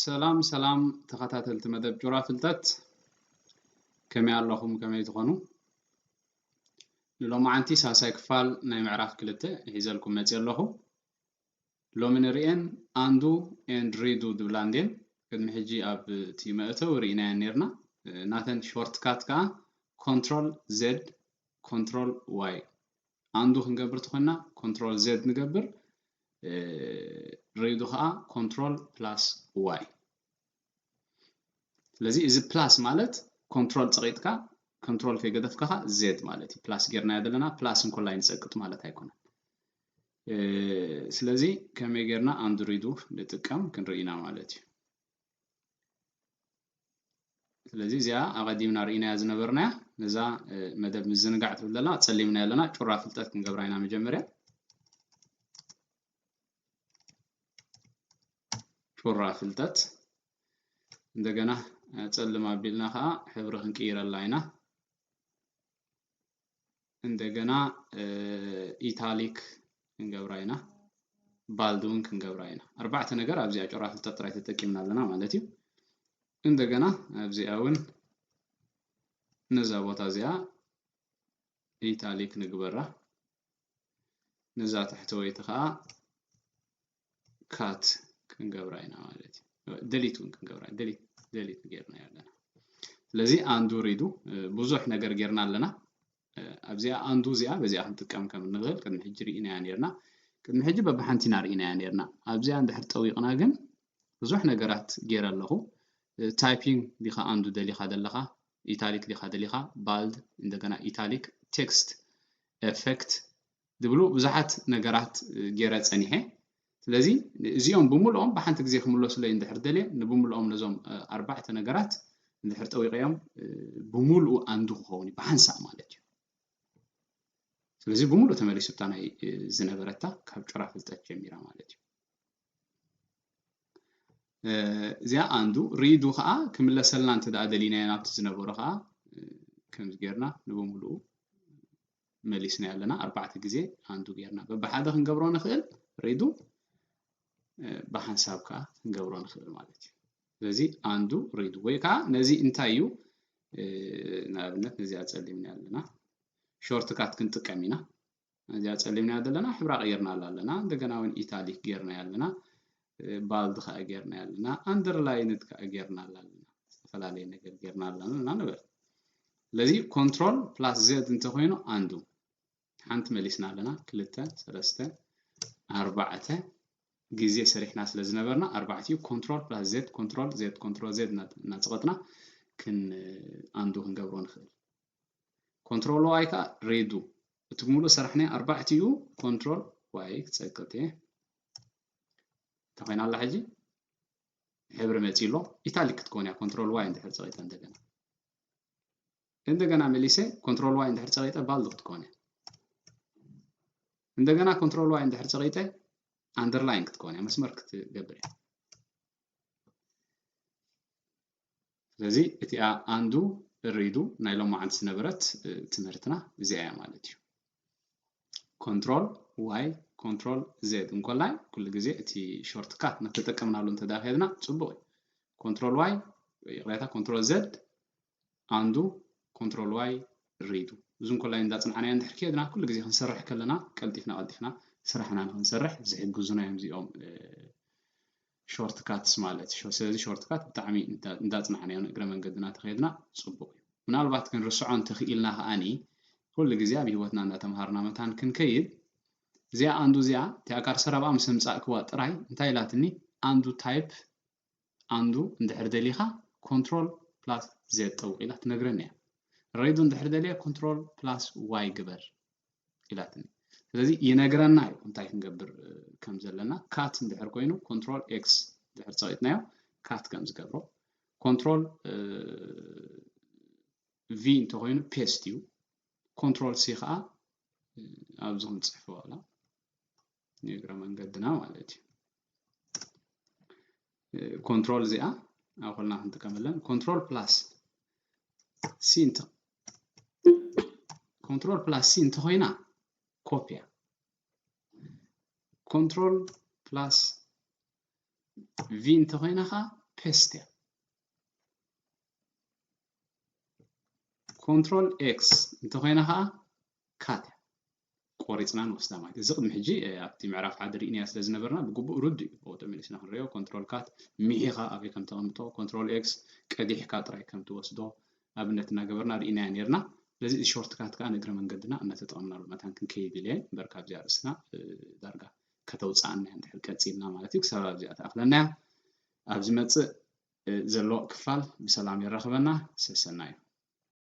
ሰላም ሰላም ተኸታተልቲ መደብ ጩራ ፍልጠት፣ ከመይ ኣለኹም? ከመይ ትኾኑ? ንሎማዓንቲ ሳልሳይ ክፋል ናይ ምዕራፍ ክልተ ሒዘልኩም መፅየ ኣለኹ። ሎሚ ንርእየን ኣንዱ ኤንድ ሪዱ ዝብላ እንድየን። ቅድሚ ሕጂ ኣብ እቲ መእተዊ ርኢናየን ነርና። ናተን ሾርትካት ከዓ ኮንትሮል ዜድ ኮንትሮል ዋይ። ኣንዱ ክንገብር ተኾይና ኮንትሮል ዜድ ንገብር፣ ሪዱ ከዓ ኮንትሮል ፕላስ ዋይ። ስለዚ እዚ ፕላስ ማለት ኮንትሮል ፀቂጥካ ኮንትሮል ከይገደፍካ ከዓ ዜድ ማለት እዩ። ፕላስ ጌርናዮ ዘለና ፕላስ እንኮላይ ንፀቅጥ ማለት ኣይኮነን። ስለዚ ከመይ ጌርና ኣንዱ ሪዱ ንጥቀም ክንርኢ ኢና ማለት እዩ። ስለዚ እዚኣ ኣቐዲምና ርኢናያ ዝነበርናያ፣ ነዛ መደብ ምዝንጋዕ ትብል ዘላ ጸሊምና ኣለና። ጩራ ፍልጠት ክንገብራ ኢና መጀመርያ። ጩራ ፍልጠት እንደገና ጸልም ኣቢልና ከዓ ሕብሪ ክንቅይረላ ኢና። እንደገና ኢታሊክ ክንገብራ ኢና፣ ባልድ እውን ክንገብራ ኢና። ኣርባዕተ ነገር ኣብዚኣ ጩራ ፍልጠት ጥራይ ተጠቂምና ኣለና ማለት እዩ። እንደገና ኣብዚኣ እውን ነዛ ቦታ እዚኣ ኢታሊክ ንግበራ፣ ነዛ ታሕተወይቲ ከዓ ካት ክንገብራ ኢና ማለት እዩ። ደሊት እውን ክንገብራ፣ ደሊት ደሊት ጌርና ኣለና። ስለዚ ኣንዱ ሪዱ ብዙሕ ነገር ጌርና ኣለና። ኣብዚኣ ኣንዱ እዚኣ በዚኣ ክንጥቀም ከም እንኽእል ቅድሚ ሕጂ ርኢናያ ነርና። ቅድሚ ሕጂ በብሓንቲ ኢና ርኢናያ ነርና። ኣብዚኣ እንድሕር ጠዊቕና ግን ብዙሕ ነገራት ጌረ ኣለኹ። ታይፒንግ ዲኻ ኣንዱ ደሊኻ ዘለኻ፣ ኢታሊክ ዲኻ ደሊኻ፣ ባልድ፣ እንደገና ኢታሊክ፣ ቴክስት ኤፌክት ዝብሉ ብዙሓት ነገራት ጌረ ጸኒሐ። ስለዚ እዚኦም ብምልኦም ብሓንቲ ግዜ ክምለሱለይ እንድሕር ደልየ፣ ንብምልኦም ነዞም ኣርባዕተ ነገራት እንድሕር ጠዊቐዮም ብምሉኡ ኣንዱ ክኸውን እዩ፣ ብሓንሳእ ማለት እዩ። ስለዚ ብምሉእ ተመሊሱ እታ ናይ ዝነበረታ ካብ ጩራ ፍልጠት ጀሚራ ማለት እዩ። እዚኣ ኣንዱ ሪዱ ከዓ ክምለሰልና እንተ ደኣ ደሊናዮ ናብቲ ዝነበሮ ከዓ ከምዚ ጌርና ንብምሉኡ መሊስና ኣለና። ኣርባዕተ ግዜ ኣንዱ ጌርና በብሓደ ክንገብሮ ንኽእል፣ ሪዱ ብሓንሳብ ከዓ ክንገብሮ ንኽእል ማለት እዩ። ስለዚ ኣንዱ ሪዱ ወይ ከዓ ነዚ እንታይ እዩ፣ ንኣብነት ነዚኣ ጸሊምና ኣለና፣ ሾርትካት ክንጥቀም ኢና። እዚኣ ጸሊምና ዘለና ሕብራ ቀይርና ኣለና። እንደገና እውን ኢታሊክ ጌርና ኣለና፣ ባልድ ከዓ ጌርና ኣለና፣ ኣንደርላይንድ ከዓ ጌርና ኣለና፣ ዝተፈላለየ ነገር ጌርና ኣለና ንበል። ስለዚ ኮንትሮል ፕላስ ዜድ እንተኮይኑ ኣንዱ ሓንቲ መሊስና ኣለና፣ ክልተ፣ ሰለስተ፣ ኣርባዕተ ግዜ ሰሪሕና ስለ ዝነበርና ኣርባዕቲኡ ኮንትሮል ፕላስ ዜድ ኮንትሮል ዜድ ኮንትሮል ዜድ እናፀቐጥና ክን ኣንዱ ክንገብሮ ንኽእል። ኮንትሮል ዋይ ከዓ ሪዱ እቲ ሙሉእ ሰራሕናዮ ኣርባዕቲኡ ኮንትሮል ዋይ ክፀቅጥ እየ። እንታይ ኮይና ኣላ ሕጂ? ሕብሪ መፂ ኣሎ። ኢታሊክ ክትኮን እያ ኮንትሮል ዋይ እንድሕር ፀቂጠ እንደገና እንደገና መሊሰ ኮንትሮል ዋይ እንድሕር ፀቂጠ ባልድ ክትኮን እያ። እንደገና ኮንትሮል ዋይ እንድሕር ፀቂጠ ኣንደርላይን ክትኮን እያ፣ መስመር ክትገብር እያ። ስለዚ እቲኣ ኣንዱ ሪዱ ናይ ሎማዓንቲ ዝነበረት ትምህርትና እዚኣ እያ ማለት እዩ። ኮንትሮል ዋይ ኮንትሮል ዜድ እንኮላይ ኩሉ ግዜ እቲ ሾርት ካት እናተጠቀምናሉ እንተዳ ከድና ፅቡቅ እዩ። ኮንትሮል ዋይ ይቅሬታ ኮንትሮል ዜድ ኣንዱ ኮንትሮል ዋይ ሪዱ። እዚ እንኮላይ እንዳፅናዕናዮ እንድሕር ከድና ኩሉ ግዜ ክንሰርሕ ከለና ቀልጢፍና ቀልጢፍና ስራሕና ንክንሰርሕ ዝሕግዙና እዮም እዚኦም ሾርት ካትስ ማለት። ስለዚ ሾርት ካት ብጣዕሚ እንዳፅናዕናዮ ንእግረ መንገድና ተኸድና ፅቡቅ እዩ። ምናልባት ክንርስዖ እንተኽኢልና ከዓኒ ኩሉ ግዜ ኣብ ህይወትና እንዳተምሃርና መታን ክንከይድ እዚኣ ኣንዱ እዚኣ እቲኣ ካርሰር ኣብኣ ምስ ኣምፃእክዋ ጥራይ እንታይ ኢላትኒ ኣንዱ ታይፕ ኣንዱ እንድሕር ደሊኻ ኮንትሮል ፕላስ ዜድ ጠውቕ ኢላ ትነግረኒ እያ። ሬዱ እንድሕር ደልየ ኮንትሮል ፕላስ ዋይ ግበር ኢላትኒ። ስለዚ ይነግረና እዩ እንታይ ክንገብር ከም ዘለና። ካት እንድሕር ኮይኑ ኮንትሮል ኤክስ እንድሕር ፀቂጥናዮ ካት ከም ዝገብሮ፣ ኮንትሮል ቪ እንተኮይኑ ፔስት እዩ። ኮንትሮል ሲ ከዓ ኣብዚ ክንፅሕፎ ዋላ ንእግረ መንገድና ማለት እዩ። ኮንትሮል እዚኣ ኣብ ኮልና ክንጥቀመለን ኮንትሮል ፕላስ ሲ እንተ ኮንትሮል ፕላስ ሲ እንተኮይና ኮፒያ ኮንትሮል ፕላስ ቪ እንተኮይና ከዓ paste እያ። Control X እንተኾይና ከዓ cut እያ። ቆሪፅና ንወስዳ ማለት እዩ። እዚ ቅድሚ ሕጂ ኣብቲ ምዕራፍ ሓደ ርኢናዮ ስለ ዝነበርና ብግቡእ ርዱእ እዩ። ብኡ ተመሊስና ክንሪኦ Control Cut ሚሒኻ ኣበይ ከም ተቐምጦ፣ Control X ቀዲሕካ ጥራይ ከም ትወስዶ ኣብነት እናገበርና ርኢናዮ ነርና። ስለዚ እዚ shortcut ከዓ ንእግረ መንገድና እናተጠቐምናሉ መታን ክንከይድ ኢለ እምበር ካብዚኣ ርእስና ዳርጋ ከተውፅኣና እያ እንድሕር ቀፂልና ማለት እዩ። ክሳብ ኣብዚኣ ትኣኽለና እያ። ኣብ ዝመፅእ ዘሎ ክፋል ብሰላም የራኽበና። ሰሰናዩ።